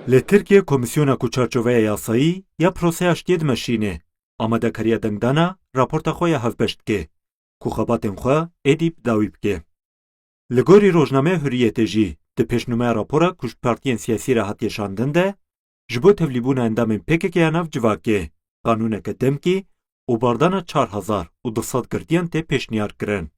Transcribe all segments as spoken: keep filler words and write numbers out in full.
Li Tirkiye komîsyona ku çarçoveya yasayî ya proseya aştiyê dimeşîne, amadekariya dengdana raporta xwe ya hevbeş dike, ku xebatên xwe êdî bi dawî bike. Li gorî rojnameya Hurriyetê jî di pêşnûmeya rapora ku ji partiyên siyasî re hatiye şandin de, ji bo tevlîbûna endamên P K K ya nav civakê, qanûneke demkî û bardana çar hezar û du sed girtiyan tê pêşniyar kirin.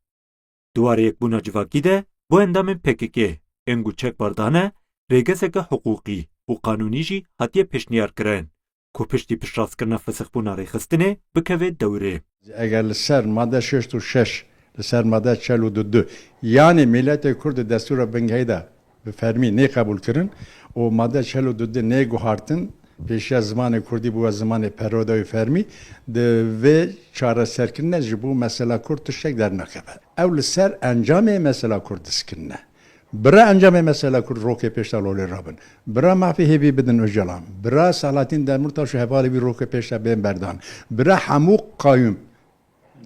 Di warê yekbûna civakî de bo endamên P K K ên ku çek bardane, rêgezeke hiqûqî û qanûnî jî hatiye pêşniyar kirin, ku piştî piştrastkirina fesixbûna rêxistinê bikeve dewrê. Eger li ser made şêst û şeş, li ser made çel û du, yanî miletê Kurd di destûra bingehî de bi fermî nê qebûl kirin û made çel û du nê guhartin, pêşiya zimanê Kurdî bûye zimanê perwerdeyê fermî, di vê çareserkirinê ji bo mesela Kurd tiştek dernakeve. Ew li ser encamê mesela Kurd diskirine. Bira encamê mesela Kurd rokê pêş de lolê rabin. Bira mafê hêvî bidin Ocalan. Bira Selahattin Demirtaş û hevalê wî rokê pêş de bên berdan. Bira hemû qayûm,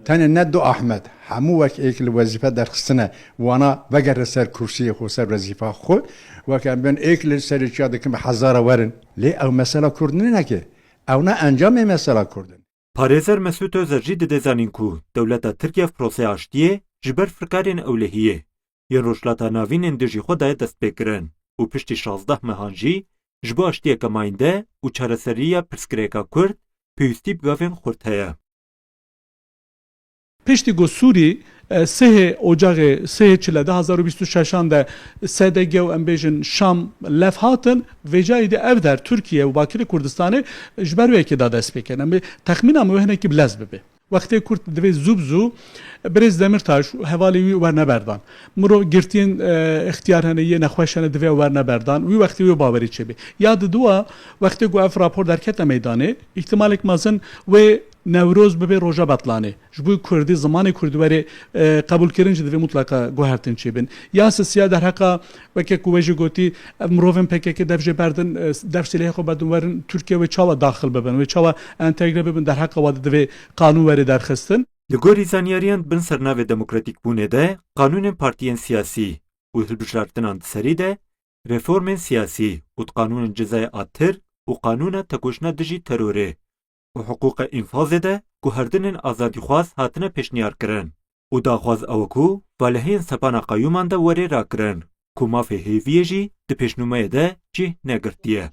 tenê ne du Ahmet, hemû wek êk li wezîfe derxistine, wana vegere ser kursiyê xwe, ser wezîfa xwe, wek em bên êk li serê çiya dikin bi hezara werin. Lê ew mesela Kurd nîne ki. Ew ne encamê mesela Kurd in. Parêzer Mesûd Ozer jî dide zanîn ku dewleta Tirkiye proseya aştiyê ji ber fikarên ewlehiyê yên Rojhilata Navîn ên dijî xwe daye destpêkirin û piştî şazdeh mehan jî ji bo aştiyeke mayînde û çareseriya pirsgirêka Kurd pêwîstî bi gavên xurt heye. Piştî ku Sûrî, e, sêhê Ocaxê, sêhê Çile du hezar û bîst û şeşan de S D G û em bêjin Şam lev hatin, vêcayî de ev der Tirkiye û Bakirê Kurdistanê ji ber wê yekê da dest pê kirin. Em ê texmîna me wê hinekî bi lez bibe. Wextê Kurd divê zû bi zû Birêz Demirtaş û hevalê wî werne berdan. Mirov girtiyên, e, ixtiyar hene, yê nexweş hene, divê werne berdan. Wî wextê wê bawerî çêbe. Ya diduwa, wextê ku ev rapor derkete meydanê, îhtimalek mezin wê Newroz bibe roja betlanê. Ji bo Kurdî, zimanê Kurdî were, e, qebûlkirin jî divê mutleqa guhertin çêbin. Ya sisiya derheqa, weke ku we jî gotî, ev mirovên P K K dev jê berdin, e, dev silehê xwe berdin werin Tirkiye, wê çawa daxil bibin, wê çawa entegre bibin, derheqa wa de divê qanûn were derxistin. Li gorî zanyariyan di bin sernavê demokratîkbûnê de qanûnên partiyên siyasî û hilbijartinan di serî de reformên siyasî û di qanûnên cezayê atir û qanûna tekoşîna dijî terorê û hiqûqa înfazê de guherdinên azadîxwaz hatine pêşniyarkirin û daxwaz ew e ku valehiyên sepana qeyûman de were rakirin ku mafê hêviyê jî di pêşnûmeyê de cih negirtiye.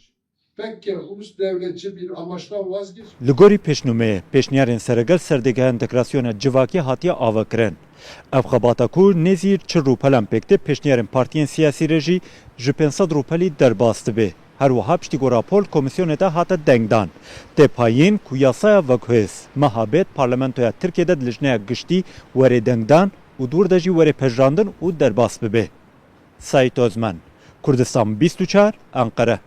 Pek ulus devletçi bir amaçtan vazgeç. Li gorî pêşnûmeyê, pêşniyarên seregel ser dêgeha entegrasyona civakî hatiye avakirin. Ev xebata ku nêzî çil rûpelan pêk tê, pêşniyarên partiyên siyasî re jî ji pênc sed rûpelî derbas dibe. Her wiha piştî ku rapor li komîsyonê de hate dengdan, tê payîn ku yasaya veguhêz meha bêt parlamentoya Tirkiyê de di lijneya giştî were dengdan û di wir de jî were pejirandin û derbas bibe. Saîd Ozmen, Kurdistan bîst û çar, Enqere.